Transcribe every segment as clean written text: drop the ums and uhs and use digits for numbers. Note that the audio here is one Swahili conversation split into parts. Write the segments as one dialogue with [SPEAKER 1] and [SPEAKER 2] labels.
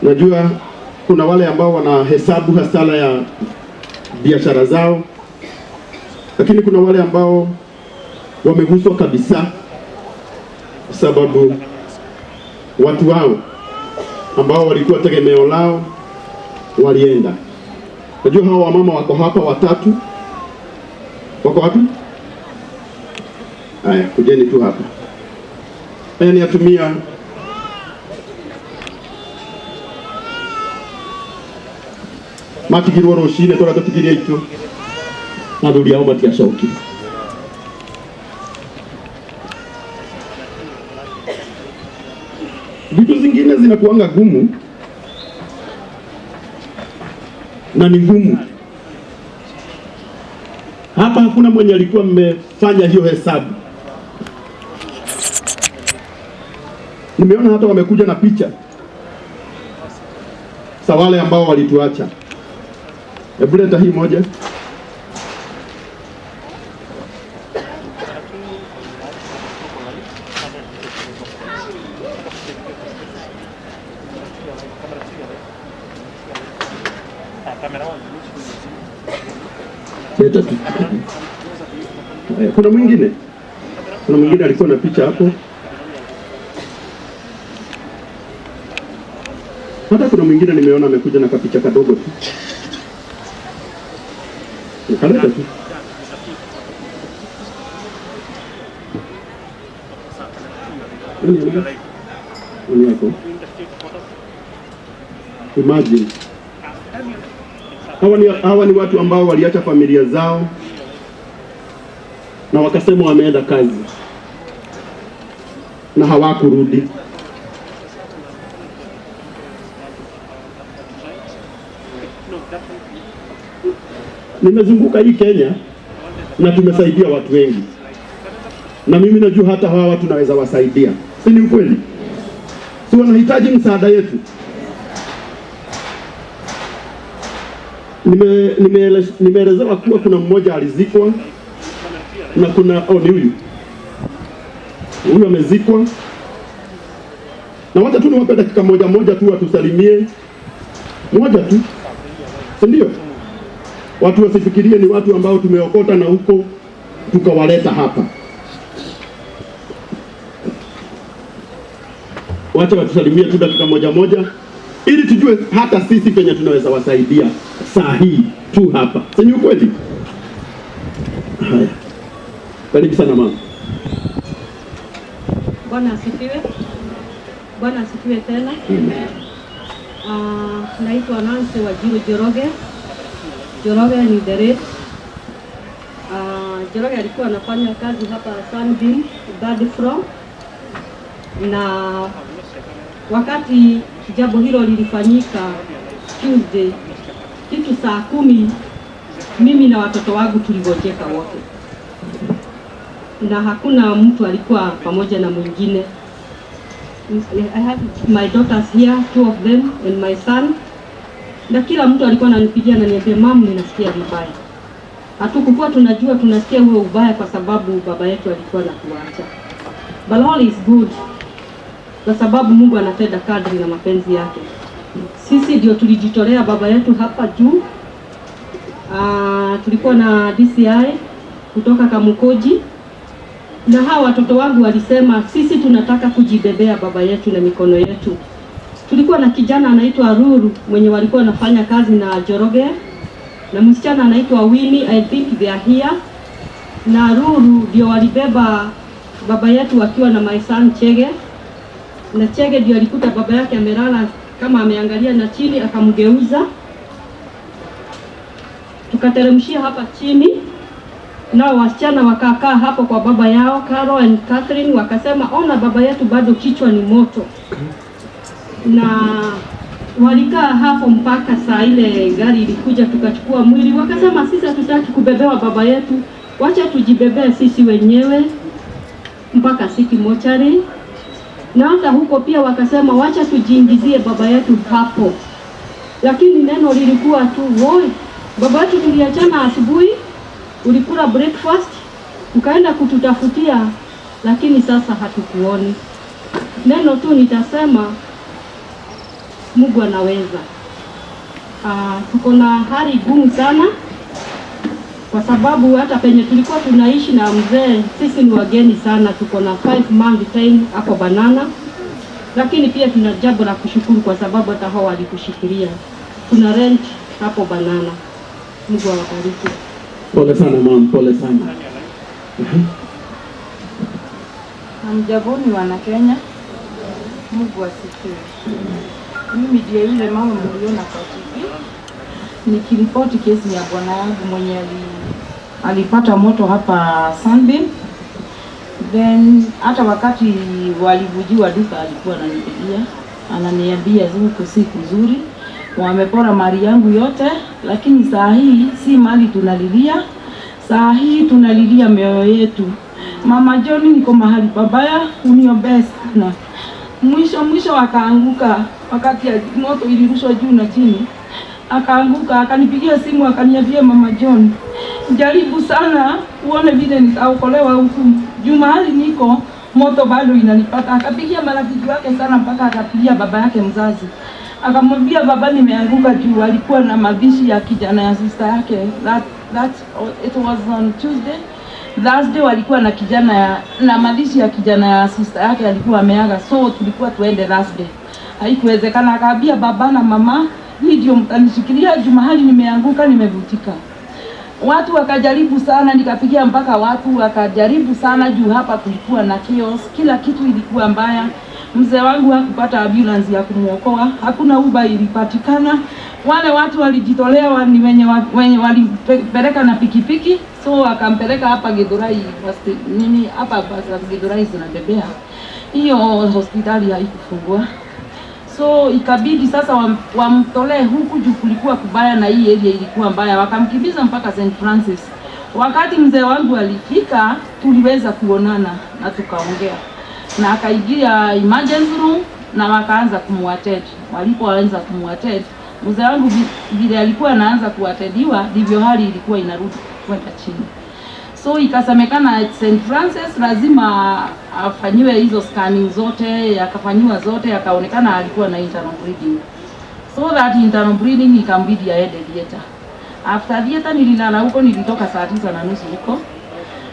[SPEAKER 1] Najua kuna wale ambao wanahesabu hasara ya biashara zao, lakini kuna wale ambao wameguswa kabisa, kwa sababu watu wao ambao walikuwa tegemeo lao walienda. Najua hawa wamama wako hapa watatu, wako wapi? Haya, kujeni tu hapa. Haya ni atumia matigirwo rucini turia tutigirie itu na athuri ao matiacokire. Vitu zingine zinakuanga gumu na ni ngumu. Hapa hakuna mwenye alikuwa mmefanya hiyo hesabu. Nimeona hata wamekuja na picha za wale ambao walituacha. Hebu leta hii moja. Leta tu. Haya, kuna mwingine? Kuna mwingine alikuwa na picha hapo. Hata kuna mwingine nimeona amekuja na kapicha kadogo tu. Kaleta tu. Nani ana? Nani yako? Imagine. Hawa ni watu ambao waliacha familia zao na wakasema wameenda kazi na hawakurudi. Nimezunguka hii Kenya na tumesaidia watu wengi, na mimi najua hata hawa watu naweza wasaidia, si ni ukweli? Si wanahitaji msaada yetu? Nimeelezewa kuwa kuna mmoja alizikwa na kuna, oh, ni huyu huyu amezikwa, na wacha tu niwape dakika moja moja tu watusalimie, moja tu, si ndio? Watu wasifikirie ni watu ambao tumeokota na huko tukawaleta hapa. Wacha watusalimie tu dakika moja moja, ili tujue hata sisi penye tunaweza wasaidia saa hii tu hapa, si ni ukweli? Haya, karibu sana mama.
[SPEAKER 2] Bwana asifiwe. Bwana asifiwe tena. Naitwa Nancy Wanjiru Njoroge. Njoroge ni the late. Njoroge alikuwa anafanya kazi hapa Sunbeam third floor, na wakati jambo hilo lilifanyika Tuesday kitu saa 10, mimi na watoto wangu tuligonjeka wote, na hakuna mtu alikuwa pamoja na mwingine. I have my daughters here, two of them and my son, na kila mtu alikuwa ananipigia ananiambia, "Mum, ninasikia vibaya." Hatukukuwa tunajua tunasikia huo ubaya kwa sababu baba yetu alikuwa anatuacha. But all is good, kwa sababu Mungu anatenda kadri na mapenzi yake. Sisi ndio tulijitolea baba yetu hapa juu. Tulikuwa na DCI kutoka Kamukoji, na hawa watoto wangu walisema sisi tunataka kujibebea baba yetu na mikono yetu. Tulikuwa na kijana anaitwa Ruru mwenye walikuwa wanafanya kazi na Njoroge, na msichana anaitwa Winnie, I think they are here. Na Ruru ndio walibeba baba yetu wakiwa na my son Chege, na Chege ndio alikuta baba yake amelala kama ameangalia na chini, akamgeuza, tukateremshia hapa chini, nao wasichana wakakaa hapo kwa baba yao Carol and Catherine, wakasema ona, baba yetu bado kichwa ni moto, na walikaa hapo mpaka saa ile gari ilikuja tukachukua mwili. Wakasema sisi hatutaki kubebewa baba yetu, wacha tujibebee sisi wenyewe mpaka City Mortuary. Na hata huko pia wakasema wacha tujiingizie baba yetu hapo, lakini neno lilikuwa tu woi, baba yetu tuliachana asubuhi, ulikula breakfast ukaenda kututafutia, lakini sasa hatukuoni. Neno tu nitasema Mungu anaweza. Tuko na hali gumu sana kwa sababu hata penye tulikuwa tunaishi na mzee, sisi ni wageni sana. Tuko na 5 month time hapo Banana, lakini pia tuna jambo la kushukuru kwa sababu hata hao walitushikilia. Tuna rent hapo Banana. Mungu awabariki.
[SPEAKER 1] Pole sana ma'am, pole sana.
[SPEAKER 3] Hamjamboni wana Kenya, Mungu asifiwe. Mimi ndiye yule mama mliona kwa TV nikiripoti kesi ya bwana yangu mwenye alipata moto hapa Sunbeam. Then hata wakati walivujiwa duka alikuwa ananipigia ananiambia huku si kuzuri, wamepora mali yangu yote, lakini saa hii si mali tunalilia, saa hii tunalilia mioyo yetu. Mama John, niko mahali pabaya, uniombee sana. Mwisho mwisho akaanguka wakati ya moto ilirushwa juu na chini, akaanguka, akanipigia simu akaniambia, Mama John, jaribu sana uone vile nitaokolewa huku juu mahali niko moto bado inanipata. Akapigia marafiki wake sana mpaka akapigia baba yake mzazi, akamwambia baba, nimeanguka juu alikuwa na mazishi ya kijana ya sister yake. That it was on Tuesday. Thursday walikuwa na kijana ya, na mazishi ya kijana ya sister yake alikuwa ameaga, so tulikuwa tuende Thursday. Haikuwezekana, akaambia baba na mama, hii ndio mtanishikilia juu mahali nimeanguka, nimevutika. Watu wakajaribu sana, nikapigia mpaka watu wakajaribu sana juu hapa kulikuwa na chaos, kila kitu ilikuwa mbaya. Mzee wangu hakupata ambulance ya kumwokoa, hakuna Uber ilipatikana. Wale watu walijitolea ni wenye walipeleka na pikipiki, so akampeleka hapa Githurai nini hapa hapa Githurai zinabebea hiyo hospitali haikufungua, so ikabidi sasa wamtolee huku juu kulikuwa kubaya na hii area ilikuwa mbaya, wakamkimbiza mpaka St Francis. Wakati mzee wangu alifika, tuliweza kuonana na tukaongea na akaingia emergency room na wakaanza kumuattend. Walipoanza kumuattend mzee wangu, vile alikuwa anaanza kuattendiwa, ndivyo hali ilikuwa inarudi kwenda chini. So ikasemekana at St Francis lazima afanyiwe hizo scanning zote, akafanyiwa zote, akaonekana alikuwa na internal bleeding. So that internal bleeding ikambidi aende theater. After theater nililala huko, nilitoka saa 9:30 huko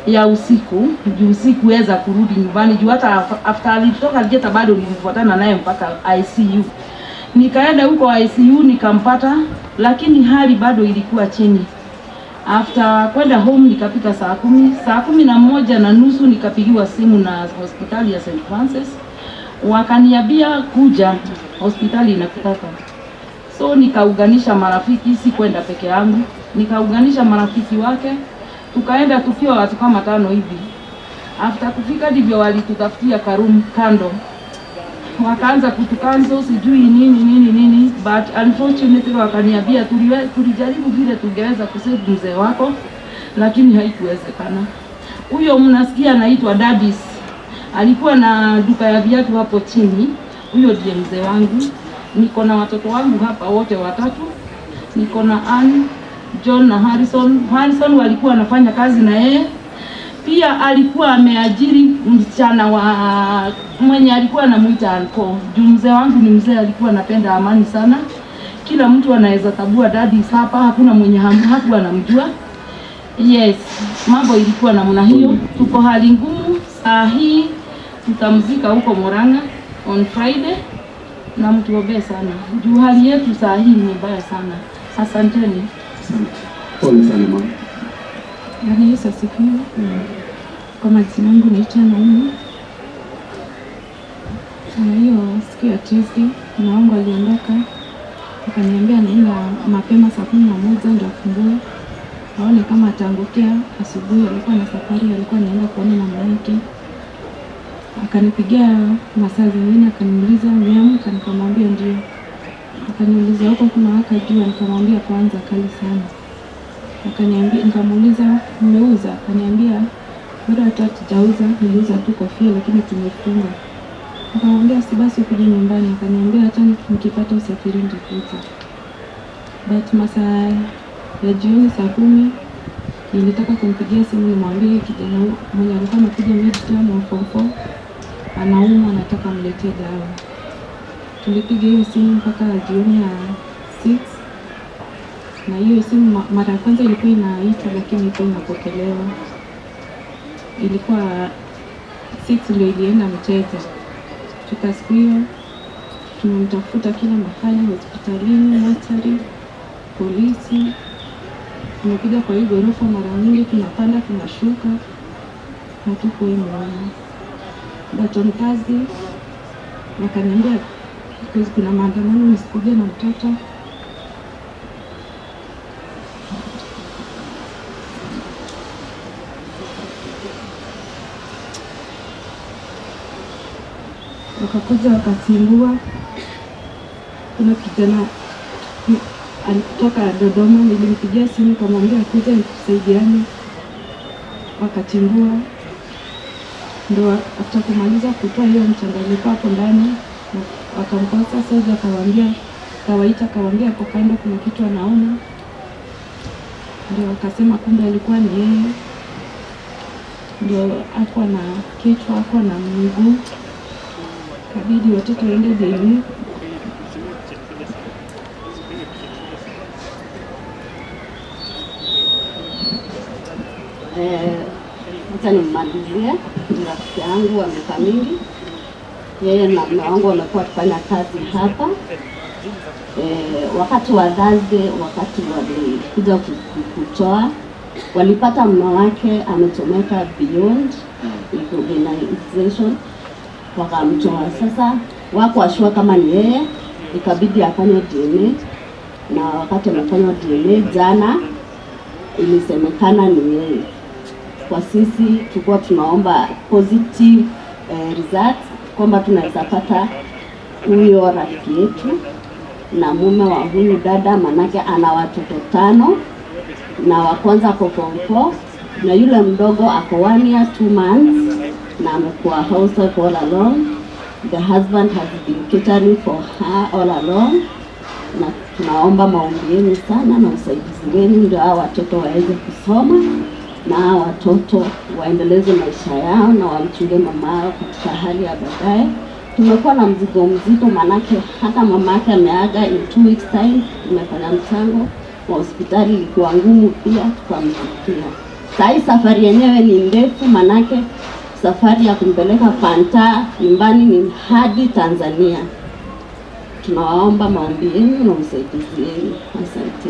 [SPEAKER 3] ya usiku juu sikuweza kurudi nyumbani juu hata after alitoka theater bado nilifuatana naye mpaka ICU. Nikaenda huko ICU nikampata, lakini hali bado ilikuwa chini. After kwenda home nikapika saa 10, saa 11:30 nikapigiwa simu na hospitali ya St Francis, wakaniambia kuja hospitali inakutaka. So nikaunganisha marafiki, si kwenda peke yangu, nikaunganisha marafiki wake, tukaenda tukiwa watu kama tano hivi. After kufika ndivyo walitutafutia karoom kando, wakaanza kutucounsel sijui nini nini nini, but unfortunately wakaniambia tulijaribu vile tungeweza kusave mzee wako, lakini haikuwezekana. Huyo mnasikia anaitwa Dadis, alikuwa na duka ya viatu hapo chini. Huyo ndiye mzee wangu. Niko na watoto wangu hapa wote watatu, niko na Ann, John na Harrison. Harrison walikuwa wanafanya kazi na yeye pia alikuwa ameajiri msichana wa mwenye alikuwa anamuita uncle. Juu mzee wangu ni mzee alikuwa anapenda amani sana. Kila mtu anaweza tabua daddy hapa, hakuna mwenye hakuwa anamjua. Yes, mambo ilikuwa namna hiyo. Tuko hali ngumu saa hii, tutamzika huko Murang'a on Friday, na mtuombee sana juu hali yetu saa hii ni mbaya sana. Asanteni.
[SPEAKER 1] Asante. Pole sana mama.
[SPEAKER 4] Bwana Yesu asifiwe. Kwa majina yangu naitwa Naomi. Na hiyo siku ya Tuesday mume wangu aliondoka, akaniambia anaenda mapema saa 11 ndio afungue aone kama ataangukia asubuhi. Alikuwa na safari, alikuwa anaenda kuona mama yake. Akanipigia masaa zingine akaniuliza umeamka? Nikamwambia ndio. Akaniuliza huko kuna waka jua? Nikamwambia kwanza kali sana. Akaniambia, nikamuuliza mmeuza? Akaniambia bado hata hatujauza, niliuza tu kofia lakini tumefunga. Nikamwambia si basi ukuje nyumbani. Akaniambia hata nikipata usafiri nitakuja. But masaa ya jioni saa 10 nilitaka kumpigia simu nimwambie kijana mwenye alikuwa amekuja midterm wa form 4 anaumwa, nataka mletee dawa. Tulipiga hiyo simu mpaka jioni ya 6, na hiyo simu mara ya kwanza ilikuwa inaita lakini ilikuwa inapokelewa. Ilikuwa 6 ndio ilienda mteja. Kutoka siku hiyo tumemtafuta kila mahali, hospitalini, mochari, polisi. Tumepiga kwa hii ghorofa mara nyingi, tunapanda tunashuka, hatukuwahi muona. But on Thursday wakaniambia because kuna maandamano nisikuje na mtoto. Wakakuja wakasimbua. Kuna kijana alitoka Dodoma, nilimpigia simu nikamwambia akuja tusaidiane, wakachimbua. Ndo after kumaliza kutoa hiyo mchanga ilikuwa hapo ndani, wakamkosa. Sasa akawaambia, kawaita akawaambia hapo kando kuna kitu anaona, ndio wakasema kumbe alikuwa ni yeye, ndio hakuwa na kichwa, hakuwa na miguu, kabidi watoto waende DNA.
[SPEAKER 5] Acha nimmalizie. Ni rafiki yangu wa miaka mingi, yeye na mume wangu wamekuwa wakifanya kazi hapa. Wakati wazazi wakati walikuja kutoa, walipata mume wake amechomeka beyond recognition, wakamtoa. Sasa wako washua kama ni yeye, ikabidi afanywe DNA, na wakati amefanywa DNA jana ilisemekana ni yeye. Kwa sisi tulikuwa tunaomba positive results kwamba tunaweza pata huyo rafiki yetu na mume wa huyu dada, manake ana watoto 5 na wa kwanza ako form 4 na yule mdogo ako 1 year 2 months na amekuwa housewife all along. The husband has been catering for her all along, na tunaomba maombi yenu sana na usaidizi wenu ndio hao watoto waweze kusoma na hao watoto waendeleze maisha yao na wamchunge mama yao katika hali ya baadaye. Tumekuwa na mzigo mzito, manake hata mama yake ameaga in 2 weeks time. Tumefanya mchango wa hospitali, ilikuwa ngumu pia, tukamzikia. Saa safari yenyewe ni ndefu, manake safari ya kumpeleka Fanta nyumbani ni hadi Tanzania. Tunawaomba maombi yenu na usaidizi wenu. Asante.